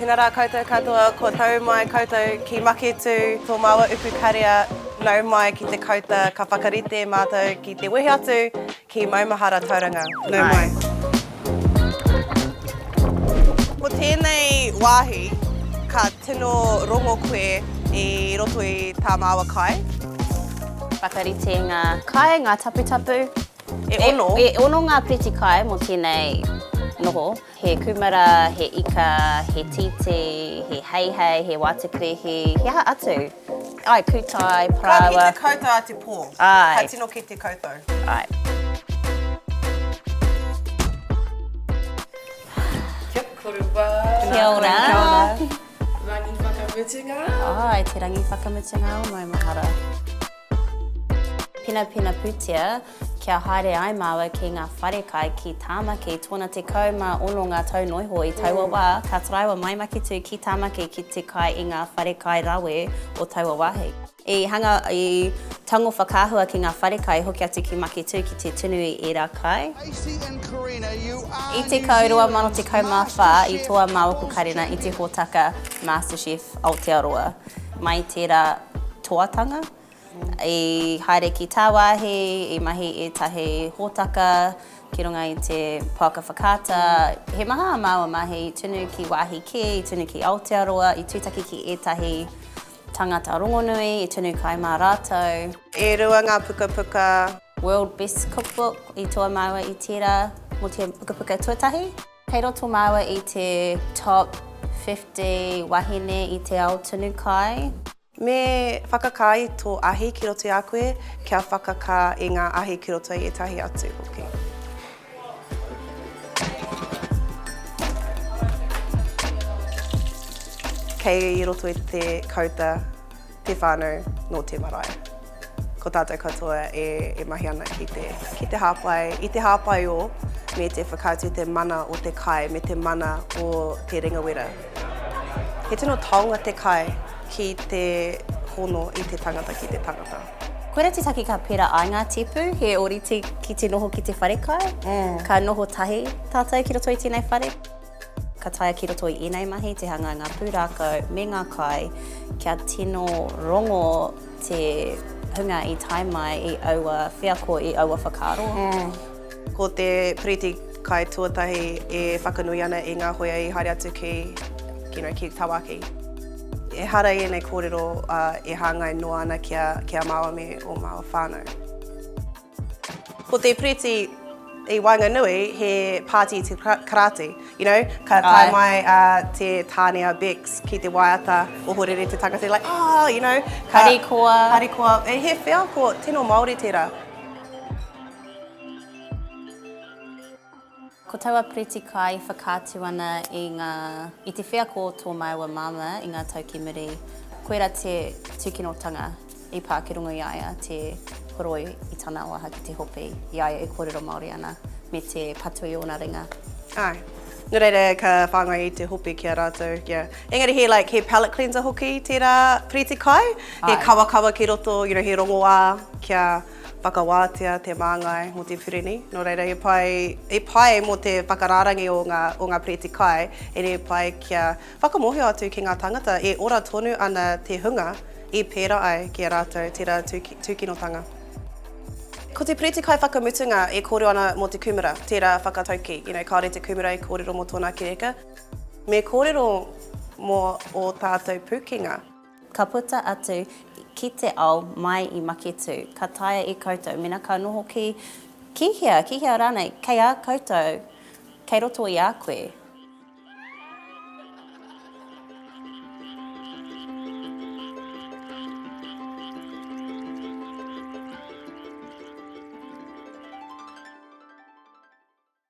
Tēnā rā koutou katoa, kua tau mai koutou ki Maketu, tō māua uku karea, nau mai ki te kauta ka whakarite mātou ki te wehe atu ki Maumahara Tauranga. Nau mai. Ko tēnei wāhi ka tino rongo koe i roto i tā māua kai. Whakarite ngā kai, ngā taputapu. E ono. E ono ngā pereti kai mō tēnei noho. He kūmara, he ika, he tītī, he heihei, he wātekerehi, he aha atu? Āe, kūtai, parāoa. Ka kite koutou a te pō. Āe. Ka tino kite koutou. Āe. Kia korua. Kia ora. Kia ora. Rangi whakamutunga. Āe, te rangi whakamutunga o Maumahara. Penapena pūtea kia haere ai māua ki ngā wharekai ki Tāmaki, tōna 16 ngā tau noiho i taua wā, ka taraiwa mai Maketū ki Tāmaki ki te kai i ngā wharekai rawe o taua wāhi. I hanga, i tango whakaahua ki ngā wharekai, hoki atu ki Maketū ki te tunu i ērā kai. I te kau 2014 i toa māua ko Karena i te hōtaka MasterChef Aotearoa. Mai i tērā toatanga, i haere ki tāwāhi, i mahi ētahi hōtaka ki runga i te pouaka whakaata. He maha ā māua mahi, i tunu ki wāhi kē, i tunu ki Aotearoa, i tūtaki ki ētahi tangata rongonui, i tunu kai mā rātou. E rua ngā pukapuka. World Best Cookbook, i toa māua i tērā mō te pukapuka tuatahi. Kei roto māua i te top 50 wahine i te ao tunu kai. Me whakakā i tō ahi ki roto i a koe, kia whakakā i ngā ahi ki roto i ētahi atu hoki. Kei roto i te kauta te whānau nō te marae. Ko tātou katoa e, e mahi ana ki te, ki te hāpai, i te hāpai o, me te whakaatu i te mana o te kai, me te mana o te ringawera. He tino taonga te kai ki te hono i te tangata ki te tangata. Koira te take ka pera ai ngā tipu, he orite ki te noho ki te wharekai, ka noho tahi tātou ki roto i tēnei whare. Ka taea ki roto i ēnei mahi te hanga ngā pūrākau me ngā kai kia tino rongo te hunga i tae mai i aua wheako, i aua whakaaro. Ko te piriti kai tuatahi e whakanui ana i ngā hoia i haere atu ki, you know, ki tawaki. Ehara i ēnei kōrero e hāngai noa ana ki a, ki a māua me ō māua whānau. Ko te piriti i waenganui he pāti i te karāti, you know, ka tae mai a te tāne a Bex ki te waiata ohorere te tangata, like, oh, you know. Ka, harikoa. Harikoa. He wheako tino Māori tērā. Ko taua piriti kai whakaatu ana i ngā, i te wheako o tō māua māmā i ngā tau ki muri. Koirā te tūkinotanga i pā ki runga i a ia, te horoi i tana waha ki te hopi i a ia e kōrero Māori ana, me te patu i ōna ringa. Āe. Nō reira ka whāngai i te hopi ki a rātou, yeah. Engari he like, he palate cleanser hoki tērā piriti kai. He kawakawa ki roto, you know, he rongoā kia whakawātea te māngai mō te pirini, nō reira he pai, he pai mō te whakarārangi o ngā, o ngā pereti kai, engari he pai kia whakamōhio atu ki ngā tāngata e ora tonu ana te hunga i pērā ai ki a rātou tērā tūkinotanga. Ko te pereti kai whakamutunga e kōrero ana mō te kūmara, tērā whakataukī, you know, kāore te kūmara e kōrero mō tōna ake reka. Me kōrero mō ō tātou pūkenga. Ka puta atu ki te ao mai i Maketū, ka taea e koutou, mena ka noho ki, ki hea, ki hea rānei, kei a koutou, kei roto i a koe.